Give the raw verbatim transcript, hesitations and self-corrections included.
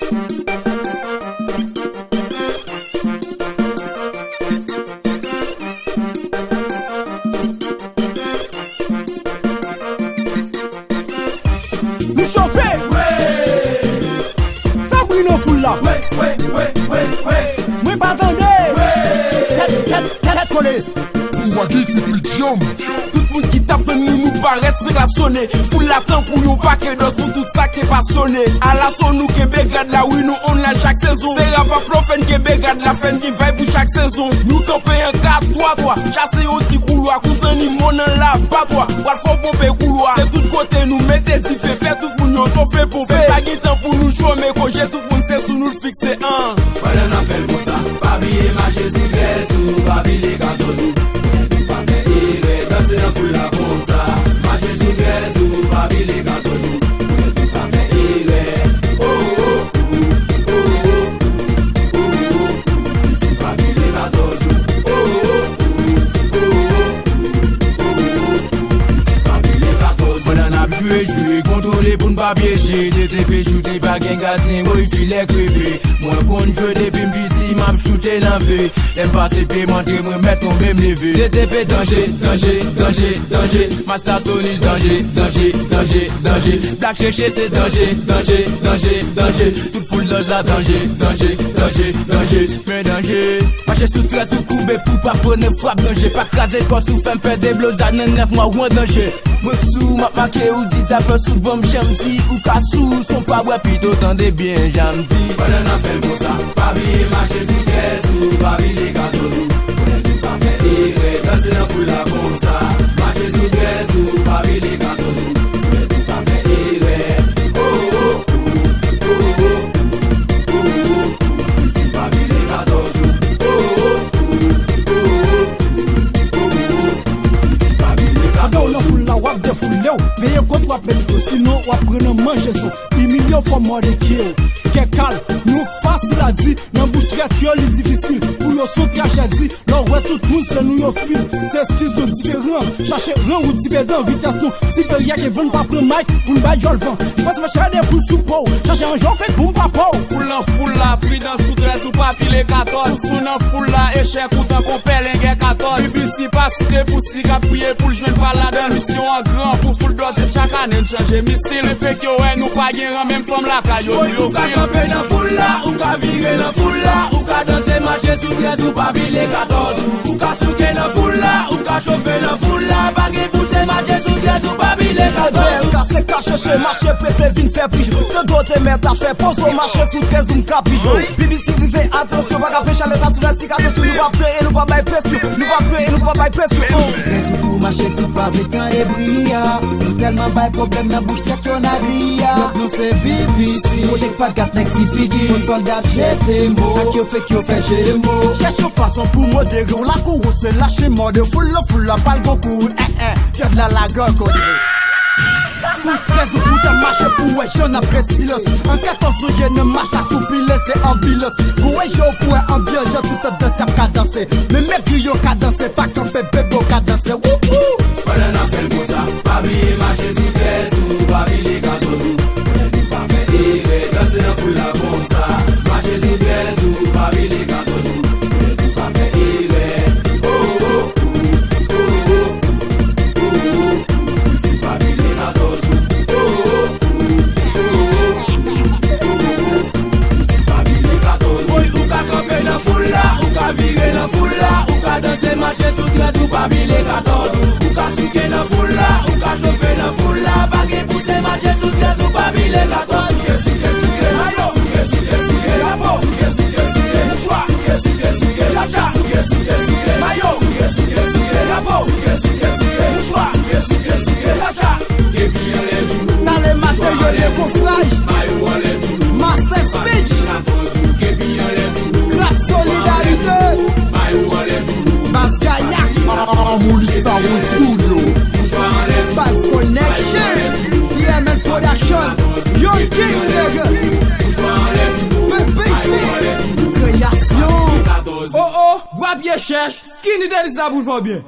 Nou chofe! Fè bri nan foul la! Mwen pa tande! Tèt, tèt, tèt, tèt kole! Pou Wagi ti pidjanm. Tout moun ki t ap tann nou, nou parèt, se klap sone. Foul la tankou yon pake dòs pou tout sa ki pasyone. Alaso nou kenbe grad la, wi, nou on la chak sezon. Se rap ak flow fè n kenbe grad la, fè n gen vibe pou chak sezon. Nou kanpe an kat twa twa, chase yon ti koulwa, kou zanimo nan labatwa. Pral fò ponpe koulwa, se tout kote nou mete dife, fè tout moun yo chofe ponpe. Pa gen tan pou nou chome, koze tout moun se sou nou l fikse, an. Pandan n ap fè l konsa, pa bliye mache sou trèz ou, pa bliye katòz ou. Pou n pa fè erè, danse nan foul la konsa. Mache sou trèz ou, pa bliye katòz ou. Pou n pa fè erè. Oh, oh, oh, oh, oh, oh, oh, oh. Isit pa bliye katòz ou. Oh, oh, oh, oh, oh, oh, oh, oh. Isit pa bliye katòz ou. Pandan n ap jwe, jwe kontwole pou n pa pyeje. T T P choute pa gen gadyen, woy filè kreve. Mwen konn jwe depi m piti, m ap choute nan ve. Lè m pase pye m antre, mwen mèt tonbe m leve. T T P danje, danje, danje, danje. Masta solid danje, danje, danje, danje. Black Cheche se danje, danje, danje, danje. Tout foul dòz la danje, danje, danje, danje. Men danje. Mache sou trèz ou koube pou pa pran frap danje. Pa kraze kò sou fè m fè deblozay nan nèf mwa ou an danje. Mwen sou, m ap make ou di zafè sou ban m janm di ou ka sou, son pa bwè pito tande byen janm di. Pandan n ap fè l konsa, pa bliye mache sou trèz ou, pa bliye katòz ou. Pou n pa fè erè, danse nan foul la konsa. Mache sou trèz ou, pa bliye katòz ou. Pou n pa fè erè. Oh, oh, oh, oh, oh, oh, oh. Isit pa bliye katòz ou. Oh, oh, oh, oh, oh, oh, oh, oh. Isit pa bliye katòz ou. Pandan w nan foul la, w ap defoule w. Veye kot w ap met do, sinon w ap pran nan manje son. Imilye w fò mòde kye w. Kè kal, nou fasil a di, nan bouch trèt yo li difisil. Pou yo son trajedi, lè w wè tout moun se nou yo fil. Se eskiz nou diferan, chache ran ou dipedan, vitès nou siperyè ke van pa pran mic pou n bay djòl van. Li panse fè chade pou sou po w, chache an jan w fè pou m pa po w. Foul nan foul la, pridans sou trèz ou pa pile katòz. Sousou nan foul la, echèk ou tankou pèlen gè katòz. B B C pa site pou si k ap priye pou l jwenn pa ladan. Misyon an gran pou foul dòz e chak ane n chanje misil. Efek yo wè nou pa gen ran, menm fanm lakay yo nou yo fil. Ou ka kanpe nan foul la, ou ka vire nan foul la, ou ka danse mache sou trèz ou pa pile katòz. Ou ka souke nan foul la, ou ka chofe nan foul la, pa gen pouse mache sou trèz ou pa pile katòz. Bèl kase ka chèche mache prese vin fè pri. Tango te mèt a fè pozo mache sou trèz ou m ka pi yo. B B C rive atansyon, pa ka fè chalè sa sou la ti katòz nou pa pleye, nou pa bay presyon, nou pa pleye, nou pa bay presyon. Trèz ou pou mache sou pa vle tande bri a. Nou tèlman bay pwoblèm nan bouch trèt yo nan ri a. Lòt nou se B B C. Kote k pa gat nèg ti figi. Yon sòlda ap jete mo. Ak yo fake yo fè jemo. Chèche yon fason pou modere w. Lakou wout se lache mòde. Foul la, foul la, pal gon kout. Eh, eh. Pyè la lagè kote. Sou trèz ou pou ta mache pou wè jan n ap ret silans. An katòz ou ye nan mach la sou pile se anbilans. Pou wè jan ou pou wè anbyans jan tout ap danse ap ka danse. Men mèt griyo ka danse pa kanpe bebe w ka danse. Wouhou! Pandan n ap fè l konsa, pa bliye mache sou trèz ou, pa bliye katòz ou. Pou n pa fè erè, danse nan foul la konsa. Mache sou trèz ou, pa bliye katòz ou. Pou n pa fè erè. Oh, oh, oh, oh, oh, oh, oh. Isit pa bliye katòz ou. Oh, oh, oh, oh, oh, oh, oh. Isit pa bliye katòz ou. Ou ka kanpe nan foul la, ou ka vire nan foul la, ou ka danse mache sou trèz ou pa bliye katòz ou. Ou ka souke nan foul la, ou ka chofe nan foul la, pa gen pouse mache sou trèz ou pa bliye katòz. Souke, souke, souke, mayo. Souke, souke, souke, chapo. Souke, souke, souke, mouchwa. Souke, souke, souke, lacha. Souke, souke, souke, mayo. Souke, souke, souke, chapo. Souke, souke, souke, mouchwa. Souke, souke, souke, lacha. Talè mache yo de kofraj. Master Speech. Rap Solidarité. Baz Gayak. Amouly Sound Studio. Baz Connection. T M L Production. Young King, nègre. B B C. Kreyasyon. Oh, oh, bwa pye chèch. Skinny Dennis la pou l fè w byen.